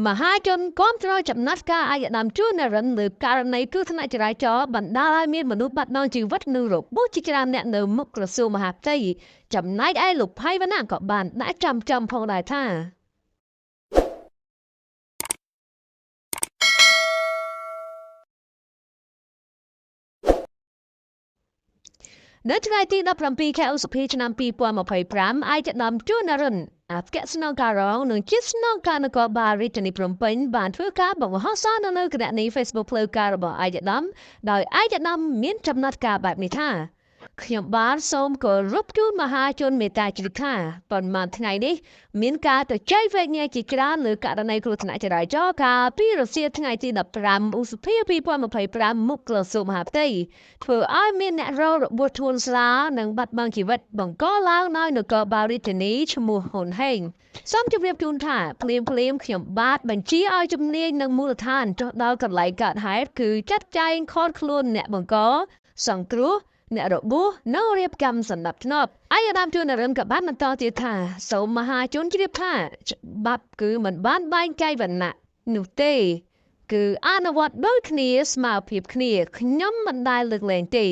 មហាជនគាំទ្រចំណាត់ការឯកឧត្តមជួន ណារិនលើករណីគ្រោះថ្នាក់ចរាចរណ៍បណ្ដាលឲ្យមានមនុស្សបាត់បង់ជីវិតនិងរបួសជាច្រើនអ្នកនៅមុខក្រសួងមហាផ្ទៃចំណែកឯលោកផៃវណ្ណៈក៏បានដាក់ចំចំផងដែរថានៅថ្ងៃទី17ខែឧសភាឆ្នាំ2025ឯកឧត្តមជួន ណារិនអគ្គស្នងការរងនិងជាស្នងការនគរបាលរាជធានីភ្នំពេញបានធ្វើការបង្ហោះសារនៅលើគណនី Facebook ផ្លូវការរបស់ឯកឧត្តមដោយឯកឧត្តមមានចំណាត់ការបែបនេះថាខ្ញុំបាទសូមគោរពជូនមហាជនមេត្តាជ្រាបថាប៉ុន្មានថ្ងៃនេះមានការទៅចែកវែកញែកជាច្រើនលើករណីគ្រោះថ្នាក់ចរាចរណ៍កាលពីរសៀលថ្ងៃទី15ឧសភា2025មុខក្រសួងមហាផ្ទៃធ្វើឲ្យមានអ្នករងរបួសធ្ងន់ស្រាលនិងបាត់បង់ជីវិតបង្កឡើងដោយនគរបាលរាជធានីឈ្មោះហ៊ុនហេងសូមជម្រាបជូនថាភ្លាមភ្លាមខ្ញុំបាទបញ្ជាឲ្យជំនាញនិងមូលដ្ឋានចុះដល់កន្លែងកើតហេតុគឺចាត់ចែងឃាត់ខ្លួនអ្នកបង្កសង្គ្រោះអ្នករបួសនិងរៀបចំសណ្ដាប់ធ្នាប់ឯកឧត្តមជួន ណារិនក៏បានបន្តទៀតថាសូមមហាជនជ្រាបថាច្បាប់គឺមិនបានបែងចែកវណ្ណៈនោះទេគឺអនុវត្តដូចគ្នាស្មើភាពគ្នាខ្ញុំមិនដែលលើកលែងទេ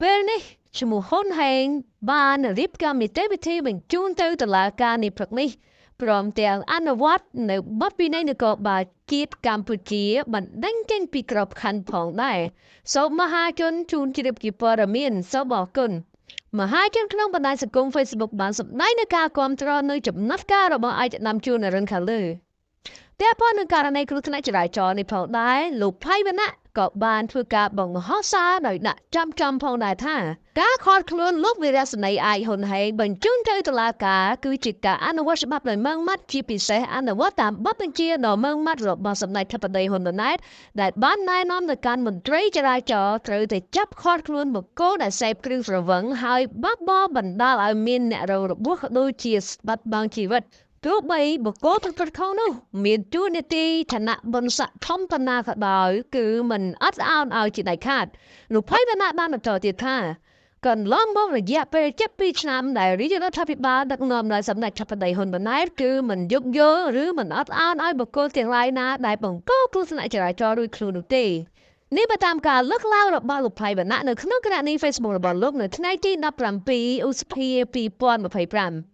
ពេលនេះឈ្មោះហ៊ុនហេងបានរៀបចំនីតិវិធីបញ្ជូនទៅតុលាការនាព្រឹកនេះព្រមទាំងអនុវត្តនៅបទពិន័យនគរបាលជាតិកម្ពុជាបណ្ដេញចេញពីក្របខ័ណ្ឌផងដែរសូមមហាជនជូនជ្រាបជាព័ត៌មានសូមអរគុណមហាជនក្នុងបណ្ដាញសង្គម Facebook បានសម្ដែងនូវការគាំទ្រនៅចំណាត់ការរបស់ឯកឧត្តមជួន ណារិនខាងលើពាក់ព័ន្ធនឹងករណីគ្រោះថ្នាក់ចរាចរណ៍នេះផងដែរលោកផៃវណ្ណៈក៏បានធ្វើការបង្ហោះសារដោយដាក់ចំចំផងដែរថាការឃាត់ខ្លួនលោកវីរៈសេនីយ៍ឯកហ៊ុនហេងបញ្ជូនទៅតុលាការគឺជាការអនុវត្តច្បាប់ដោយម៉ឺងម៉ាត់ជាពិសេសអនុវត្តតាមបទបញ្ជាដ៏ម៉ឺងម៉ាត់របស់សម្ដេចធិបតីហ៊ុនម៉ាណែតដែលបានណែនាំទៅកាន់មន្ត្រីចរាចរណ៍ត្រូវតែចាប់ឃាត់ខ្លួនបុគ្គលដែលសេពគ្រឿងស្រវឹងហើយបះបោរបណ្ដាលឲ្យមានអ្នករងរបួសក៏ដូចជាបាត់បង់ជីវិតទោះបីបុគ្គលប្រព្រឹត្តខុសនោះមានតួនាទីឋានៈបុណ្យស័ក្តិធំប៉ុណ្ណាក៏ដោយគឺមិនអត់ឱនឲ្យជាដាច់ខាតលោកផៃវណ្ណៈបានបន្តទៀតថាកន្លងមករយៈពេលជិត2ឆ្នាំដែលរាជរដ្ឋាភិបាលដឹកនាំដោយសម្ដេចធិបតីហ៊ុនម៉ាណែតគឺមិនយោគយល់ឬមិនអត់ឱនឲ្យបុគ្គលទាំងឡាយណាដែលបង្កគ្រោះថ្នាក់ចរាចរណ៍រួចខ្លួននោះទេនេះបើតាមការលើកឡើងរបស់លោកផៃវណ្ណៈនៅក្នុងគណនី Facebook របស់លោកនៅថ្ងៃទី17ឧសភា2025។